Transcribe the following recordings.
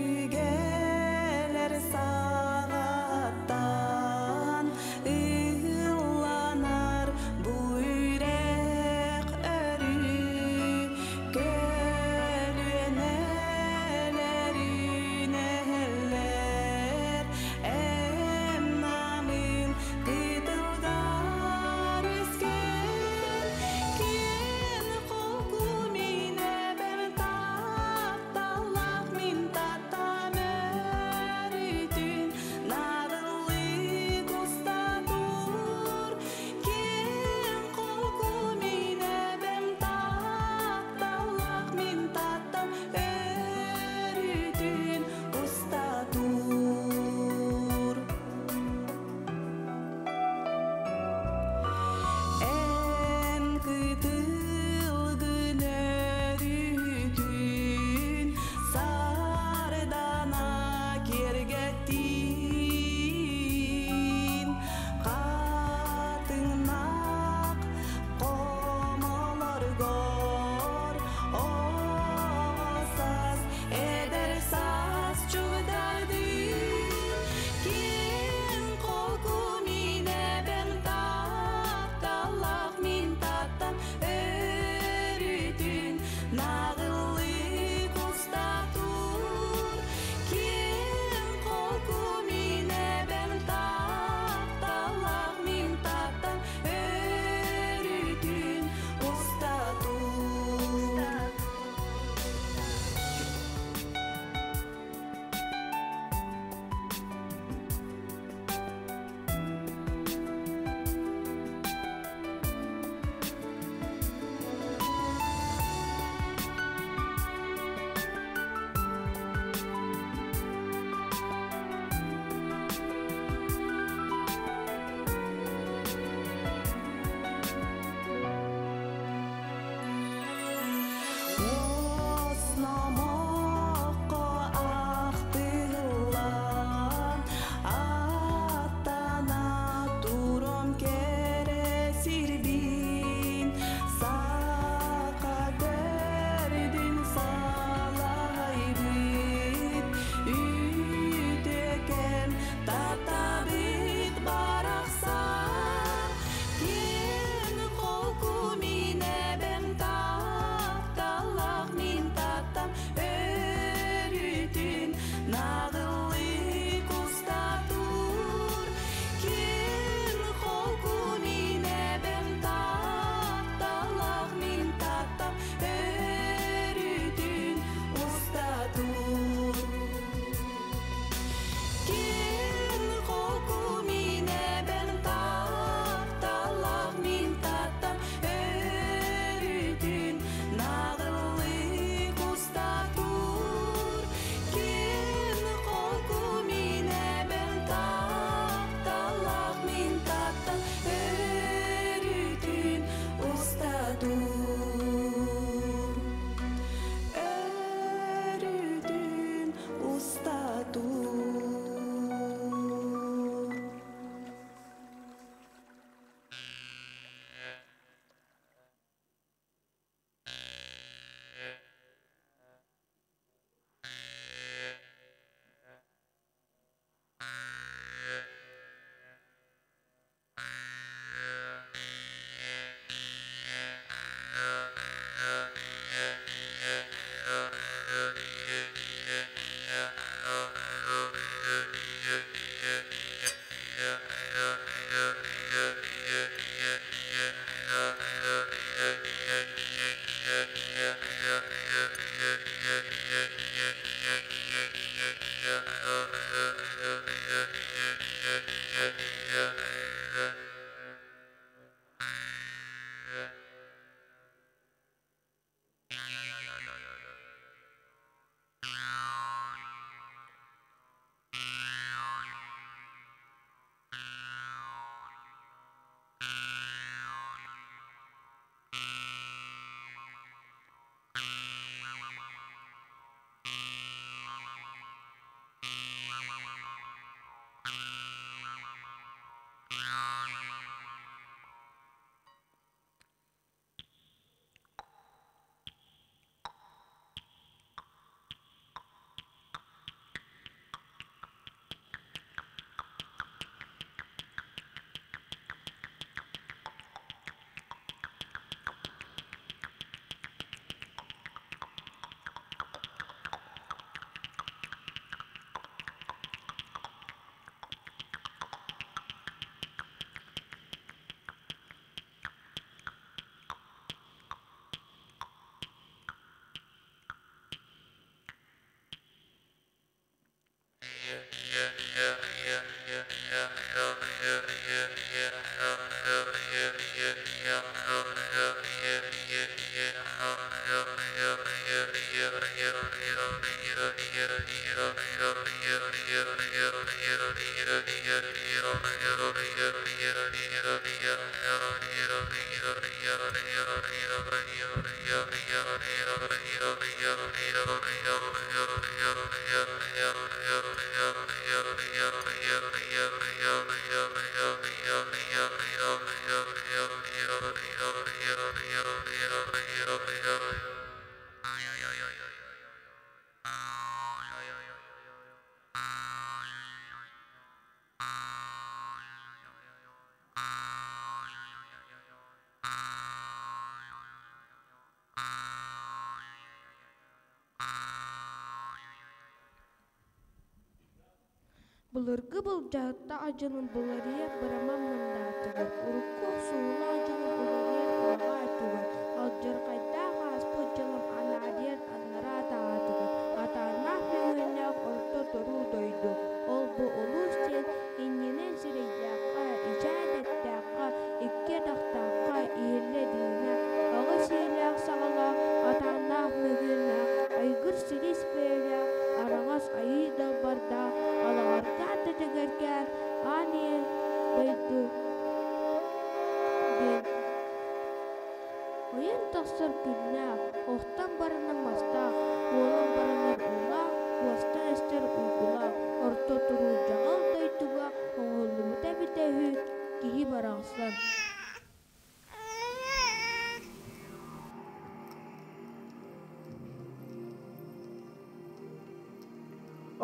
Өбүгэлэр. Былыргы былдьаһыктаах дьылым былырыйар быраман мындаатыгар, урукку охсуһуулаах дьылым уларыйар ураҕаа өттүгэр, алдьархайдаах ааспыт дьылым анаарыйар анараа таһаатыгар, атааннаах мөҥүөннээх орто туруу дойду, ол-бу улуус диэн иннинэн сирэйдээххэ, ичээн эттээххэ, икки атахтаахха иһиллэ диимэ, аҕыс иилээх-саҕалаах, атааннаах мөҥүөннээх, айгыр силис бэйэлээх, араҥас айыы далбардаах, алаҕардаах да дэгэркээн, аан ийэ дойду диэн ойон тахсар күннээх, охтон баранар мастаах, уолан баранар уулаах, уостан эстэр уйгулаах, орто туруу дьаҕал дойдуга оҥоһуллубута эбитэ үһү, киһи барахсан.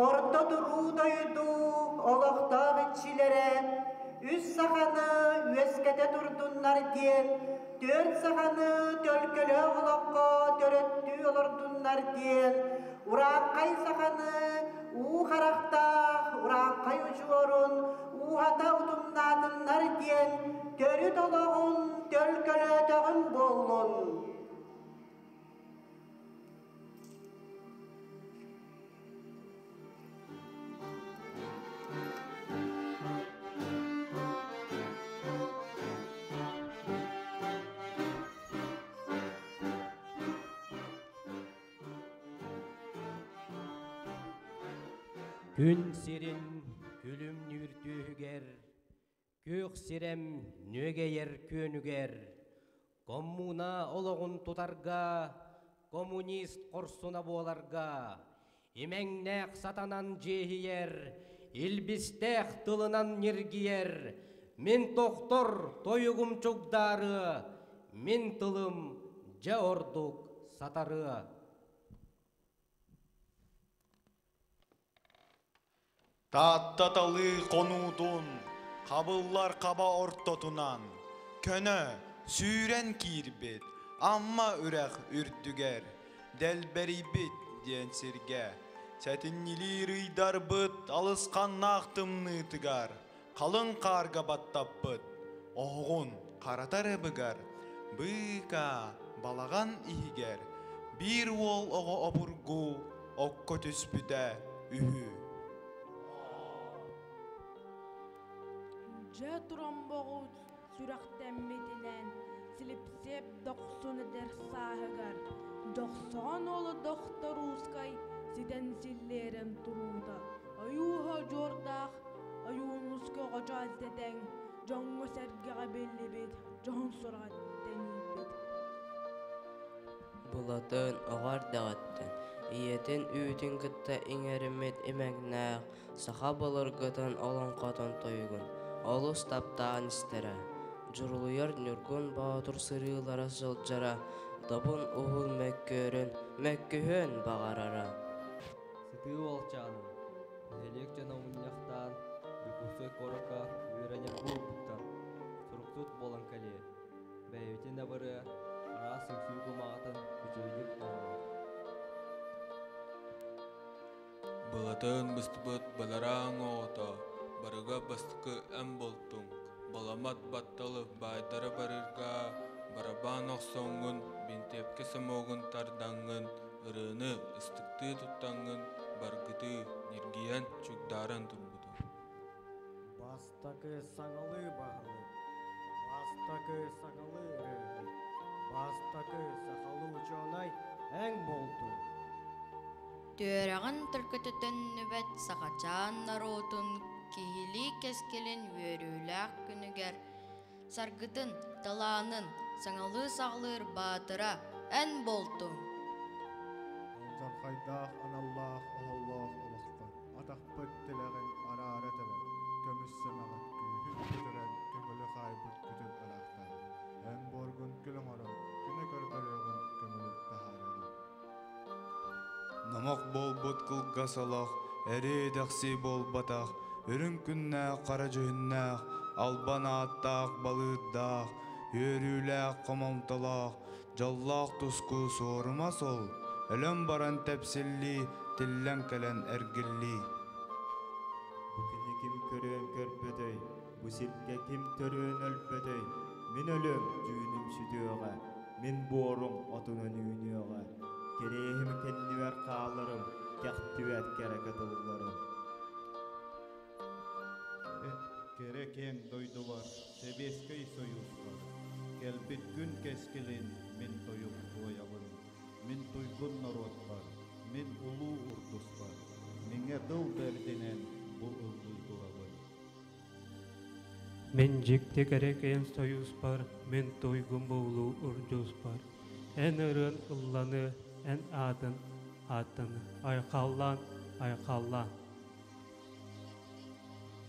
Орто туруу дойду олохтоох иччилэрэ үс саханы үөскэтэ турдуннар диэн, түөрт саханы төлкөлөөх олоххо төрөттүү олордуннар диэн, урааҥхай саханы уу харахтаах урааҥхай удьуорун ууһата утумнаатыннар диэн төрүт олоҕун төлкөлөөтөҕүм буоллун. Күн сирин күлүмнүүр түөһүгэр, күөх сирэм нүөгэйэр күөнүгэр, коммуна олоҕун тутарга, коммунист хорсуна буоларга, имэҥнээх сатанан дьиэһийэр, илбистээх тылынан ньиргийэр, мин тохтор тойугум чугдаарыа, мин тылым дьэ ордук сатарыа. Таатта талыы хонуутун хабыллар хаба ортотунан көнө сүүрэн киирбит Амма үрэх үрдүгэр Дэлбэрийбит диэн сиргэ сэтинньилиир ыйдарбыт алысханнаах тымныытыгар халыҥ хаарга баттаппыт оһоҕун харатар ыбыгар быыкаа балаҕан иһигэр биир уол оҕо обургу окко түспүтэ үһү. Дьэ туромбоҕу сүрэхтэммитинэн Силипсиэп дохсун эдэр сааһыгар Дьохсоҕон уола Дохторуускай ситэн силлиэрэн туруута ойууһа удьуордаах Ойуунускай оҕочоос дэтэҥ дьоҥҥо-сэргэҕэ биллибит дьоһун сураҕа тэнийбит. Былатын оҕо эрдэҕиттэн ийэтин үүтүн кытта иҥэриммит имэҥнээх саха былыргытын олоҥхотун тойугун олус таптаан истэрэ. Дьурулуйар Ньургун Боотур сырыылара сылдьара, добун уһун мөккүөрүн мөккүһүөн баҕарара. Сытыы уолчааным, нэһилиэк дьоно мунньахтаан, Дьокуускай куоракка үөрэнэргэ уурбуттар, суруктут буолан кэлиэ, бэйэбитин абырыа, араас үҥсүү кумааҕытын үчүгэйдик оҥоруо. Былатын быстыбыт балараан оҕото, барыга бастакы эн буолтуҥ, баламат батталы баайдара барыырга барабаан охсоҥҥун, бинтиэпкэ сомуогун тардаҥҥын, ырыаны ыстыктыы туттаҥҥын баргытыы ньиргийэн чугдааран турбутуҥ. Бастакы саҥалыы баһылык, бастакы саҥалыы ырыаһыт, бастакы сахалыы учуонай эн буолтуҥ. Түөрэҕин төлкөтө төннүбэт сахачаан норуотун киһилии кэскилин үөрүүлээх күнүгэр саргытын, талаанын саҥалыы саҕалыыр баатыра эн буолтуҥ. Алдьархайдаах аналлаах оһоллоох олохтон атахпыт тилэҕин араара тэбэн, көмүс сэмэҕин күүһүн көтүрэн көҥүлү хаайбыт күтүр ыраахтааҕы, эн буоргун күл оҥорон, күнэ көрдөрүөҕүн көҥүлү таһаарыаҕын. Номох буолбут кылгас олох эрээ-дэхси буолбатах, үрүҥ күннээх хара дьүһүннээх, албан ааттаах балыырдаах, үөрүүлээх хомолтолоох, дьоллоох туску суорума суол, өлөн баран тэпсиллии, тиллэн кэлэн эргиллии. Бу кини көрүөн көрбөтөй, бу сиргэ ким төрүөн өлбөтөй, мин өлүөм дьүүнүм сүтүөҕэ, мин буорум отунан үүнүөҕэ, кэриэһим кэннибэр хааларым, кэхтибэт кэрэ кытылларым. Кэрэ киэҥ дойдубар, Сэбиэскэй Сойууспар, кэлбит күн кэскилин мин тойук туойабын, мин туйгун норуотпар, мин улуу урдуспар, миҥэ дыл бэрдинэн бу ыллыы турабын. Мин дьикти кэрэ киэҥ Сойууспар, мин туйгун бу улуу урдуспар, эн ырыан ылланы, эн аатын ааттаны, айхаллаан, айхаллаан.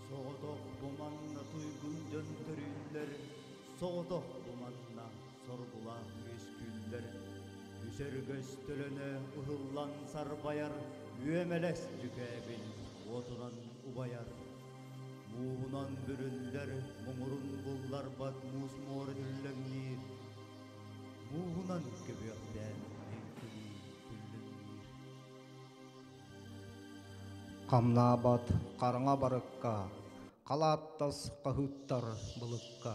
Соҕотох бу манна туйгун дьон төрүүллэр, соҕотох бу манна соргулаах үөскүүллэр. Үс өргөс төлөнө ыһыллан сарбайар, үөмэлэс дьүкээбил уотунан убайар. Мууһунан бүрүллэр, муҥурун булларбат муус муора түллэҥниир. Мууһунан көбүөхтээн үҥкүлүү түллүҥнүүр. Хамнаабат хараҥа барыкка, халааттас хаһыыттар былыкка,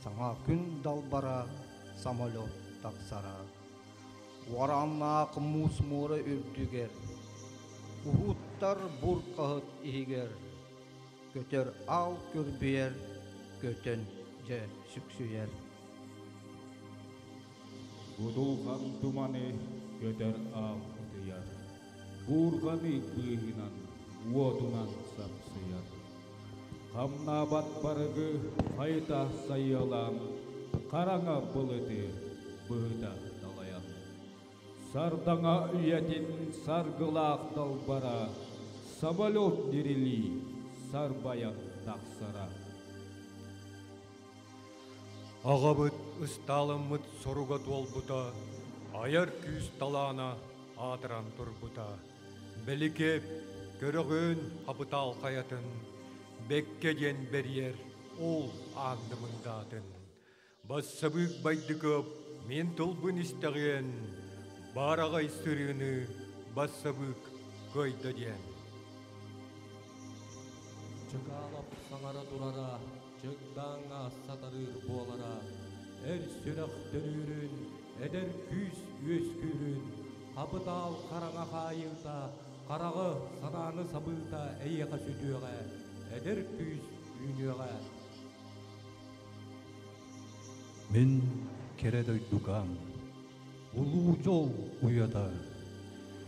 саҥа күн далбара самолет тахсара. Уорааннаах муус муора үрдүгэр, уһууттар буркаһыт иһигэр, көтөр аал күрбүйэр, көтөн дьэ сүксүйэр. Будулҕан туманы көтөр аал ытыйар, буурҕаны быыһынан уотунан сапсыйар. Хамнаабат барыгы хайыта сайыалаан, хараҥа былыты быһыта далайан. Сардаҥа үйэтин саргылаах далбара, самолет дирилии сарбайан тахсара. Аҕабыт ыстааламмыт соруга туолбута, айар күүс талаана аатыран турбута. Бэликиэп көрөҕүн хапытаал хайатын, бэккэ диэн бэрийэр ол аандымындаатын. Бассабыык байдыкып мин тылбын истэҕиэн, баараҕай сырыыны бассабыык кыайда диэн. Чыкаалап саҥара турара, чыгдааҥҥа сатарыыр буолара, эр сүрэх төрүүрүн, эдэр күүс үөскүүрүн, хапытаал хараҥа хаайыыта, хараҕы санааны сабыыта эйиэхэ сүтүөҕэ, эдэр күүс үүнүөҕэ. Мин кэрэ дойдугаам, улуу дьол уйата,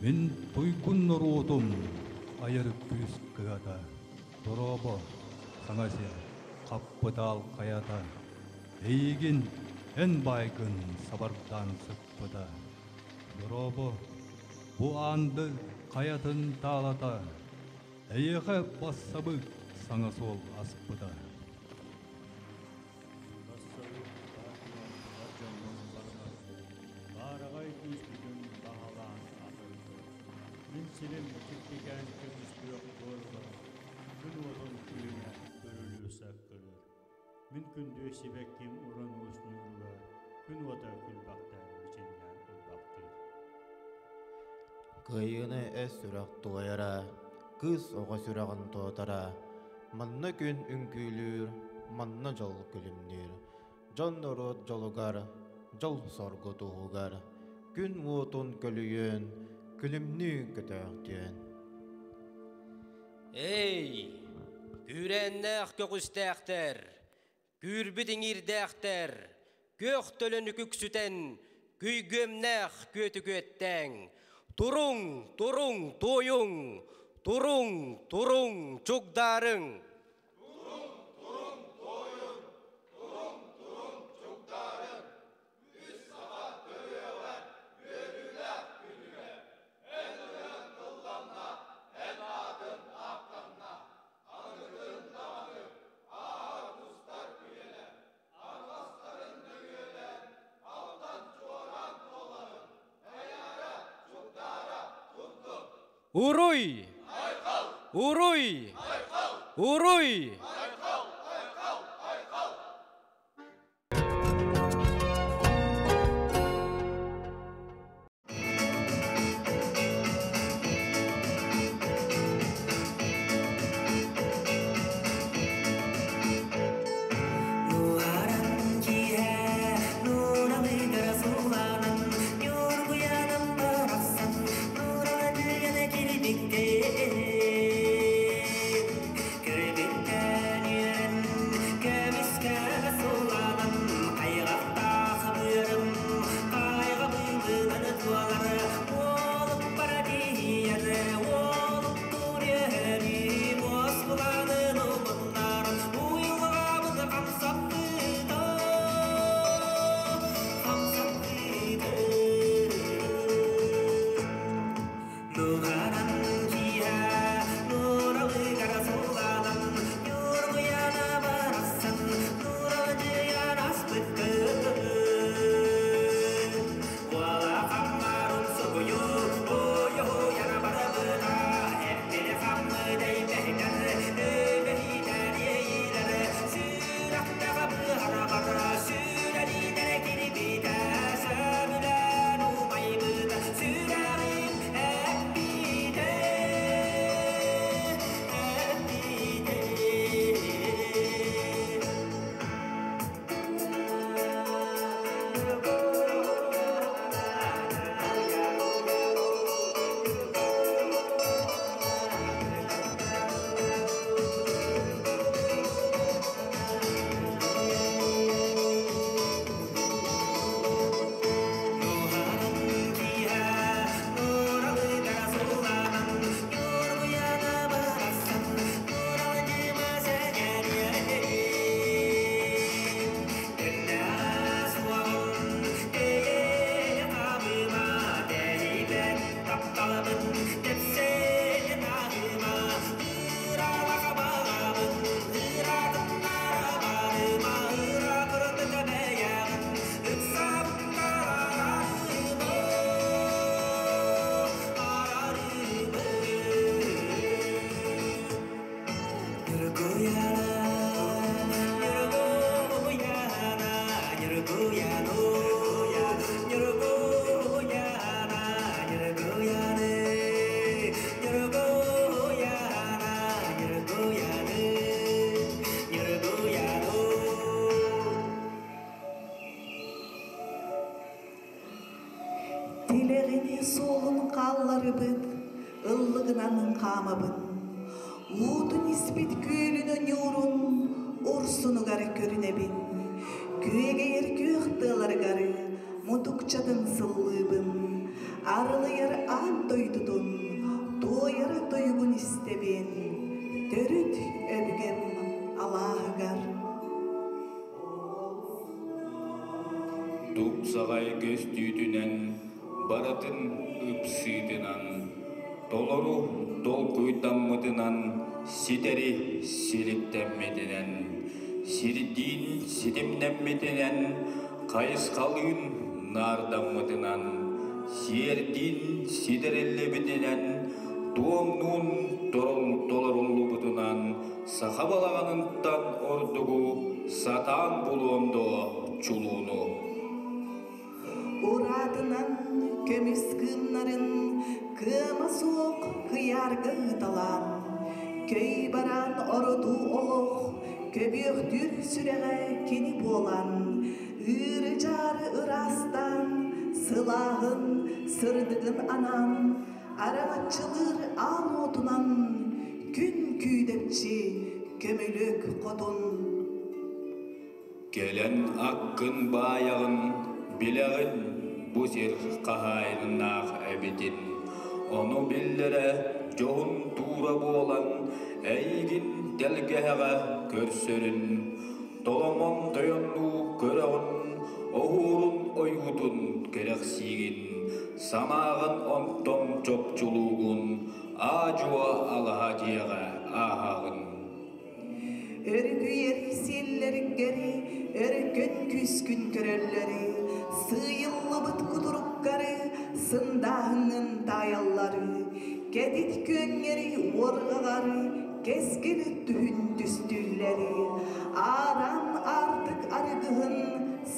мин туйгун норуотум айар күүс кыата, дорообо, саҥа сир, хаппытаал хайата, эйигин эн баайгын сабардаан сыппыта. Дорообо, бу аанды хайатын таалата, эйиэхэ бассабык саҥа суол аспыта. Бассабык партия бар дьоммун барыларбын, баараҕай күүспүтүн баһылаан аатырды. Мин сирим киртикээн көмүс күөх буоругар, күн уотун күлүмэ көрүлүү саккырыыр. Мин күндү сибэкким уран уус ньууругар, күн уота күлбэхтээн мичиҥнээн ылбахтыыр. Кыайыыны эс сүрэх туойара, кыыс оҕо сүрэҕин туотара, манна күн үҥкүүлүүр, манна дьол күлүмнүүр. Дьон норуот дьолугар, дьол соргу туһугар, күн уотун көлүйүөн, күлүмнүү көтөөхтүөн. Эй, күүрээннээх көҕүстээхтэр, күүрбүт иҥиирдээхтэр, күөх төлөнү күксүтэн, күйгүөмнээх күөтүкүөттээҥ, туруҥ, туруҥ, туойуҥ, туруҥ, туруҥ, чугдаарыҥ! Туруҥ, туруҥ, туойуҥ, туруҥ, туруҥ, чугдаарыҥ! Үс саха төрүөҕэ, үөрүүлээх күнүгэр, эн ырыаҥ тылланна, эн аатын ааттанна, аныгытын даҕаны ааһар устар үйэлэр, арҕастарын нөҥүөлээн, алтан чуораан туоларын, айаара, чугдаара турдун! Уруй! Айхал! Уруй! Айхал! Уруй! Айхал! Айхал! Айхал! Тилэҕини суолун хаалларыбыт, ыллыгынан хаамабын. Уутун испит күөлүн ньуурун урсунугар көрүнэбин. Күөгэйэр күөх тыаларыгар мутукчатын сыллыыбын. Арылыйар аан дойдутун, туойар тойугун истэбин. Төрүт өбүгэм алааһыгар. Тупсаҕай көстүүтүнэн, барытын ыпсыытынан, толору толкуйдаммытынан, ситэри силиктэммитинэн, сирдиин ситимнэммитинэн, хайысхалыын наардаммытынан, сиэрдиин ситэриллибитинэн, туомнуун толоруллубутунан саха балаҕаныттан ордугу сатаан булуом дуо чулууну. Ураатынан көмүс кыымнарын кыама суох кыйаарга ыыталаан, көй бараан ородуу олох көбүөхтүүр сүрэҕэ кини буолан, ыыры-дьаары ыраастаан, сылааһын, сырдыгын анаан, араҥаччылыыр аал уотунан күн күүдэпчи көмүлүөк хотун. Кэлэн аккын баайаҕын, билэҕин бу сир хаһаайыннаах эбитин. Ону биллэрэ дьоһун туура буолан, эйигин тэлгэһэҕэ көрсөрүн, толомон тойоннуу көрөҕүн, оһуорун ойуутун кэрэхсиигин, санааҕын онтон чопчулуугун, аа-дьуо алаһа дьиэҕэ ааһаҕын. Өрүкүйэр сиэллэргэр өркөн күүскүн көрөллөрү, сыыйыллыбыт кутуруккары сындааһыҥҥын таайаллары, кэтит күөҥҥэри уорҕаҕары кэскил түһүн түстүүллэри, ааран аартык арыгыһын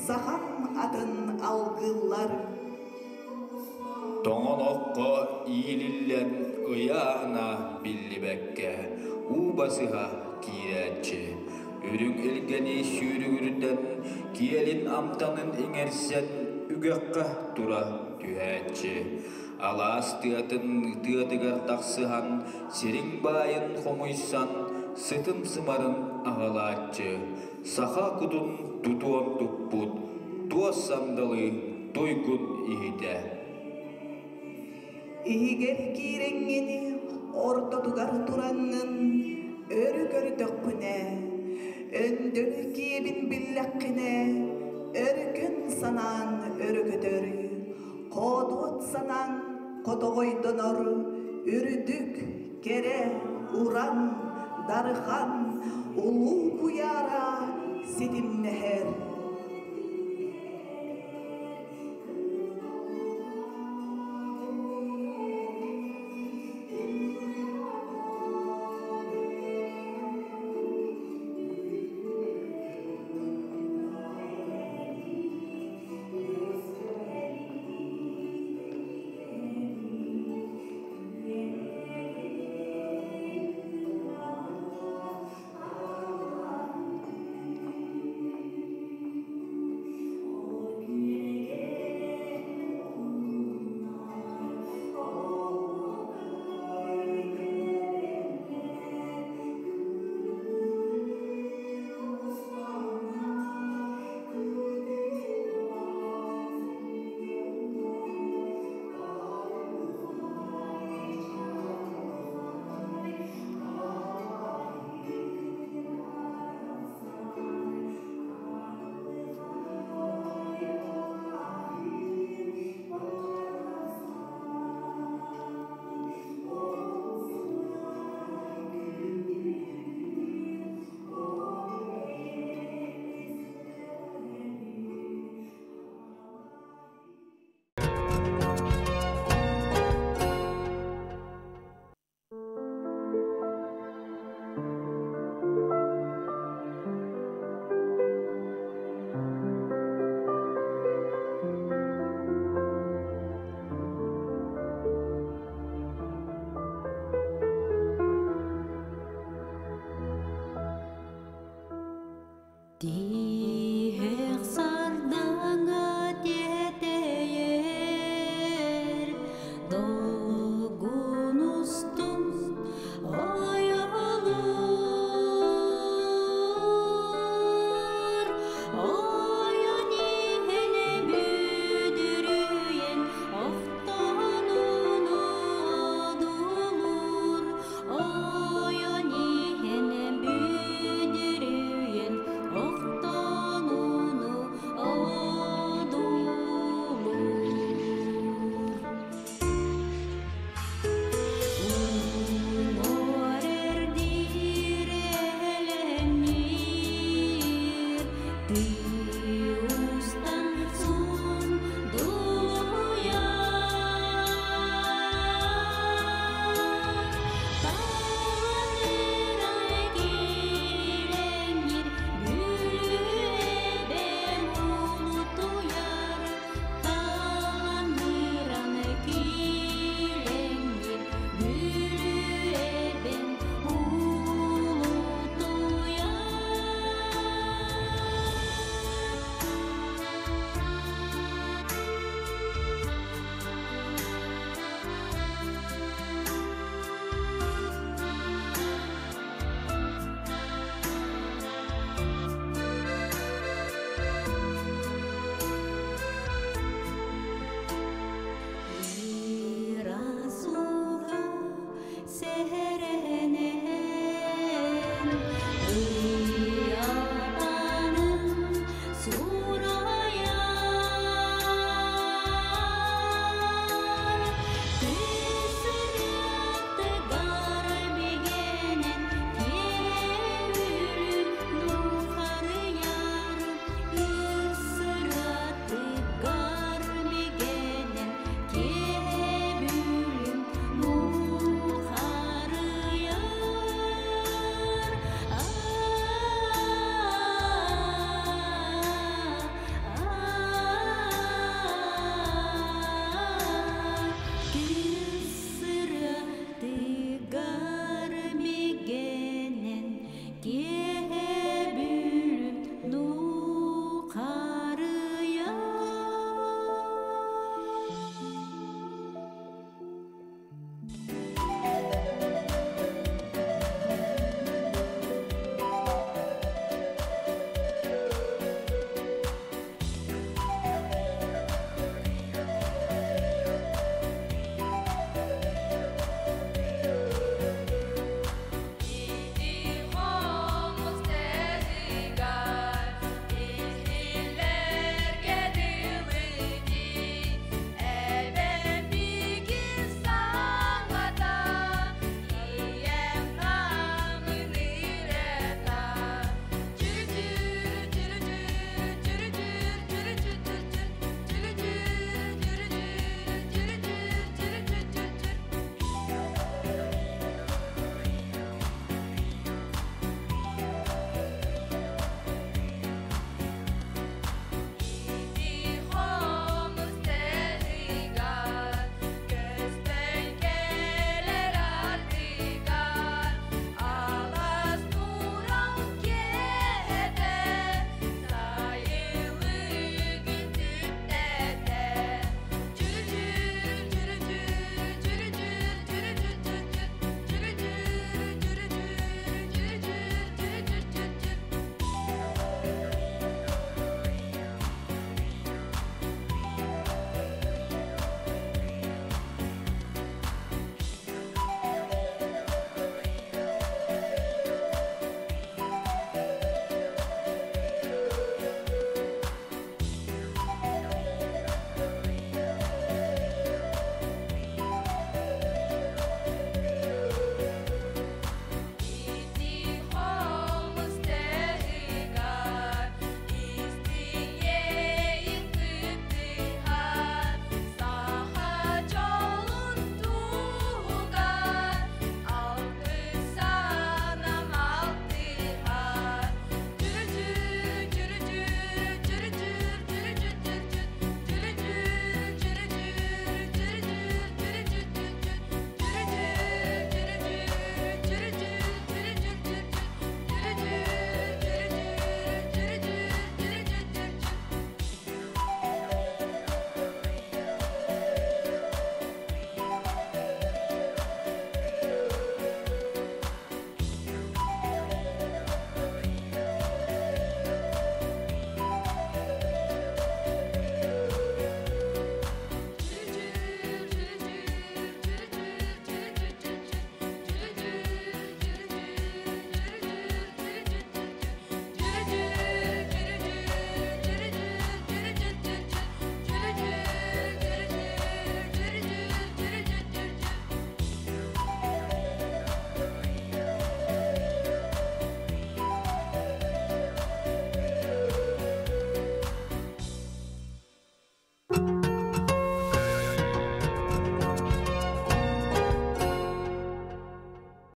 сахам атын алгыыллар. Тоҥон окко иилиллэн ыйааһына биллибэккэ, уу басыһа киирээччи. Үрүҥ илгэни сүүрүгүрдэн, киэлин амтанын иҥэрсэн, үгэххэ тура түһээччи. Алаас тыатын тыатыгар тахсыһан, сириҥ баайын хомуйсан, сытын-сымарын аҕалааччы. Саха кутун тутуон туппут, туос сандалы туйгун иһитэ. Иһигэр киирэҥҥини ортотугар тураҥҥын өрө көрдөххүнэ, өндөл киэбин биллэххинэ, өркөн санааҥ өрө көтөр, хоодуот санааҥ хотоҕойдонор, үрдүк, кэрэ, уран, дархан, улуу куйаара ситимнэһэр. Ди.